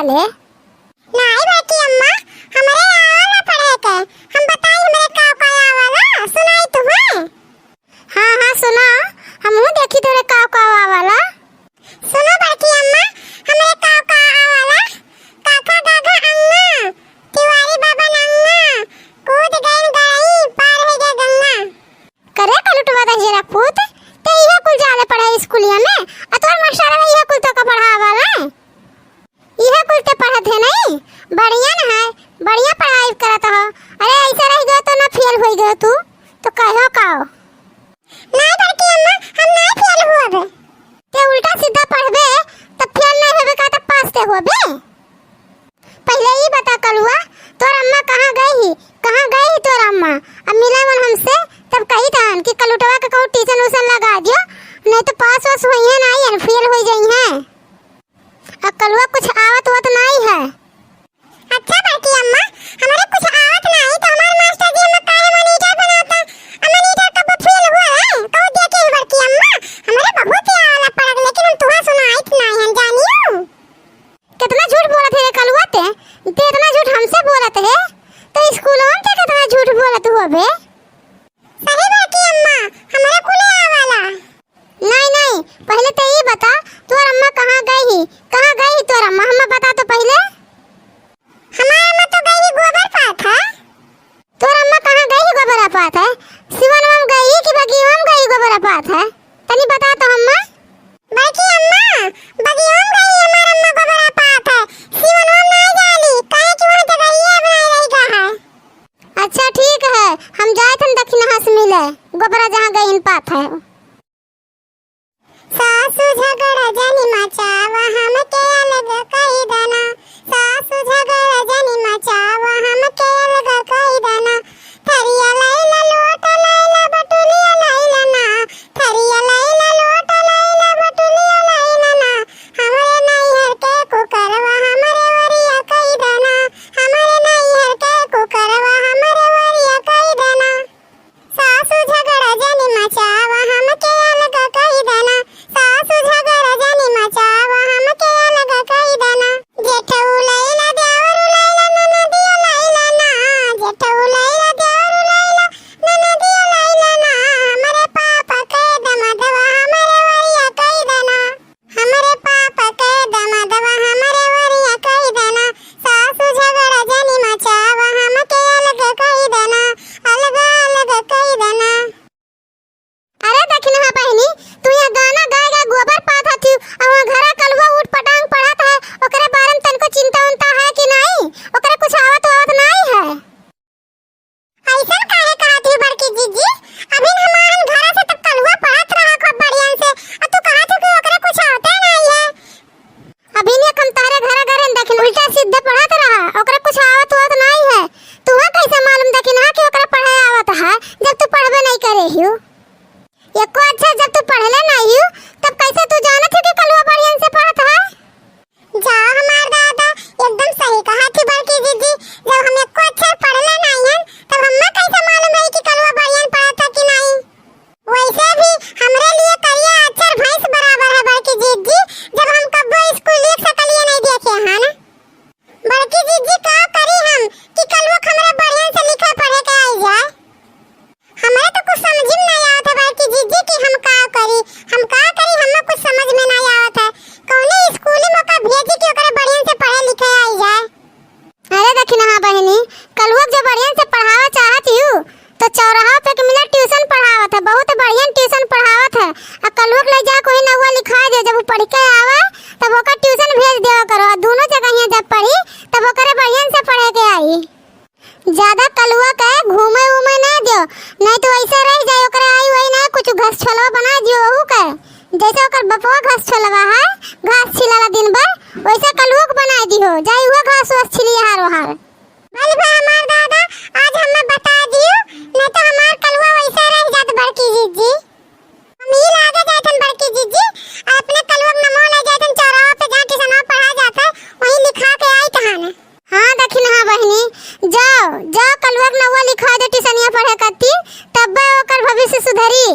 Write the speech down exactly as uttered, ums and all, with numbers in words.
ले। नाई बड़की अम्मा, हमरे आवेला पढ़े के। हम बताई हमरे का का आवेला, सुनाई तुम्हें? हाँ, हाँ, सुनाओ, हमहू देखी तोरे का का आवेला। सुनो बड़की अम्मा, हमरे का का आवेला। काका गागा अंगना, तिवारी बाबा नंगना, कूद गइन गड़ई, पार होइ गए गंगा। करे कलुटवा दहिजरा पूत, ते इहे कुल जाले पढ़े स्कूलिया में, आ तोर मास्टरवा इहे कुल तोका पढ़ावला। इहे कुल ते पढ़त है नहीं, बढ़िया न है, बढ़िया पढ़ाई करत हो। अरे ऐसे रह गयो तो ना फेल होइ गयो तू, तो कहो काओ। नहीं बड़की अम्मा, हम नहीं फेल हुअबे। ते उल्टा सीधा पढ़बे, तब फेल नहीं होबे का, तब पास ते होबे। पहिले ई बता कलुआ, तोर अम्मा कहाँ गई ही? कहाँ गई ही तोर अम्मा? अब मिला मन हमसे, तब कही तहन कि कलुटवा के कहूँ ट्यूशन उशन लगा दियो, नहीं तो पास वास होइहैं नाहीं, फेल होइ जइहैं। अब कलुआ कुछ आवत होत नाहीं है। अच्छा बड़की अम्मा, हमरे कुछ आवत नाहीं तो हमार मास्टर जी हमें काहे मॉनिटर बनाता? अब मॉनिटर कब फेल हुआ है? कहू देखे ही बड़की अम्मा, हमरे बहुत ही आवेला पढ़े, लेकिन हम तुहा सुनाइत नाहीं हम जानियो। कितना झूठ बोलत है रे कलुआ ते? ते इतना झूठ हमसे बोलत है, तो स्कूलों में ते कितना झूठ बोलत होबे? सही बात है अम्मा, हमरे कुले आवाला। नहीं, नहीं, पहिले ते ई बता, तोर अम्मा कहाँ गई ही? कहाँ गई ही तोर अम्मा? हमें बता तो पहिले। हमार अम्मा तो गई ही गोबर पाथे। तोर अम्मा कहाँ गई ही गोबर पाथे? सिवनवा में गई ही कि बगियवा में गई गोबर पाथे? तनी बता तो अम्मा। बड़की अम्मा, बगियवा में गई हमार अम्मा गोबर पाथे। सिवनवा में नाहीं जाली, काहे कि वहाँ जगहिया बनाए रही का है। अच्छा ठीक है, हम जाइत हन दखिनहा से मिले, गोबरा जहाँ गई पाथे। सासु झगड़ा जनि मचावा, हमके अलग कहि देना। सासु झगड़ा जनि मचावा, हमके अलग कहि देना। थरिया लइला, लोटा लइला, बटुलिया लइला ना। थरिया लइला, लोटा लइला, बटुलिया लइला ना। हमरे नैहर के कुकरवा, हमरे वरिया कहि देना। हमरे नैहर के कुकरवा, हमरे वरिया कहि देना। सासु झगड़ा जनि मचावा, हमके अलग कहि देना। सासु झगड़ा जनि मचावा, हमके अलग कहि देना। जेठऊ लइला, देवरू लइला, ननदियो लइला ना। जेठऊ लइला, देवरू लइला, ननदियो लइला ना। हमरे पापा के दमदवा, हमरे वरिया कहि देना। हमरे पापा के दमदवा, हमरे वरिया कहि देना। सासु झगड़ा जनि मचावा, हमके अलग कहि देना, अलग अलग कहि देना। अरे दखिनहा बहिनी, तू यहाँ गाना गाए गाए गोबर पाथत हू, अउ वहाँ घरा कलुआ ऊट पटांग पढ़त है, ओकरे बारे में तनको चिंता उंता है कि नाहीं? ओकरे कुछ आवत वावत नाहीं है? अइसन काहे कहत ही बड़की जीजी? अभिन हमार घरा से तब कलुआ पढ़त रहा खूब बढ़िया से, अ तू कहत हो कि ओकरे कुछ आवते नाहीं है। अभिन एक हम तहरे घरा घरे दखिन उल्टा सीधे पढ़त रहा, ओकरे कुछ आवत वावत नाहीं है। तुहा कैसे मालूम दखिनहा कि ओकरे पढ़े आवत है, जब तू पढ़बे नाहीं करे हियो? एको अक्षर जब तू पढ़ले नाहीं हियो, तब कैसे तू जानत हो कि कलुआ बढ़िया से पढ़त है? जा हमार दादा, एकदम सही कहत ही बड़की जीजी। जब हम एको अक्षर पढ़ले नाहीं हन, तब हम्मे कैसे मालूम रही कि कलुआ बढ़िया पढ़त है कि नाहीं? वैसे भी हमरे लिए करिया अक्षर भैंस बराबर है बड़की जीजी। जब हम कब्बो स्कूल एक सकलिए नाहीं देखे हन। बड़की जीजी का करी हम कि कलुआ हमरे बढ़िया से लिखे पढ़े के आई जाए। हमरे तो कुछ समझ में नाहीं आवत है बड़की जीजी कि हम का करी, हम का करी, हमें कुछ समझ में नाहीं आवत है। कौने स्कूल में ओका भेजी कि ओकरे बढ़िया से पढ़े लिखे आई जाए। अरे दखिनहा बहिनी, कलुआ के जब बढ़िया से पढ़ावे चाहत हियो, तो चौराहा पे एक मिला ट्यूशन पढ़ावत है, बहुत बढ़िया ट्यूशन पढ़ावत है। आ कलुआ के ले जा कोई नौवा लिखा दे, जब वो पढ़ के आवे, तब ओकर ट्यूशन भेज देवा करो। आ दोनों जगह हियाँ जब पढ़ी, तब ओकरे बढ़िया से पढ़े के आई। ज्यादा कलुआ के घूमे उमे ना दियो, नहीं तो ऐसे रह जाए, ओकरे आई वही ना कुछ घास छोलवा बना दियो वहू के। जैसे ओकर बपवा घास छोलवा है, घास छिलाला दिन भर, वैसे कलुआ के बना दियो, जाई वो घास वास छिलिए हार वहार। भल बा हमार दादा, आज हमें बता दियो, नहीं तो हमार कलुआ वैसे रह जात बड़की जीजी। हम ई लागे जात हन बड़की जीजी, अपने कलुआ के नमो ले जात हन चौराहा पे जहाँ ट्यूशनवा पढ़ा जात है, वहीं लिखा के आई तहान। हाँ दखिनहा बहिनी, जाओ, जाओ कलुआ के नमो लिखा दे ट्यूशनिया पढ़े करती, तब्बे ओकर भविष्य सुधरी।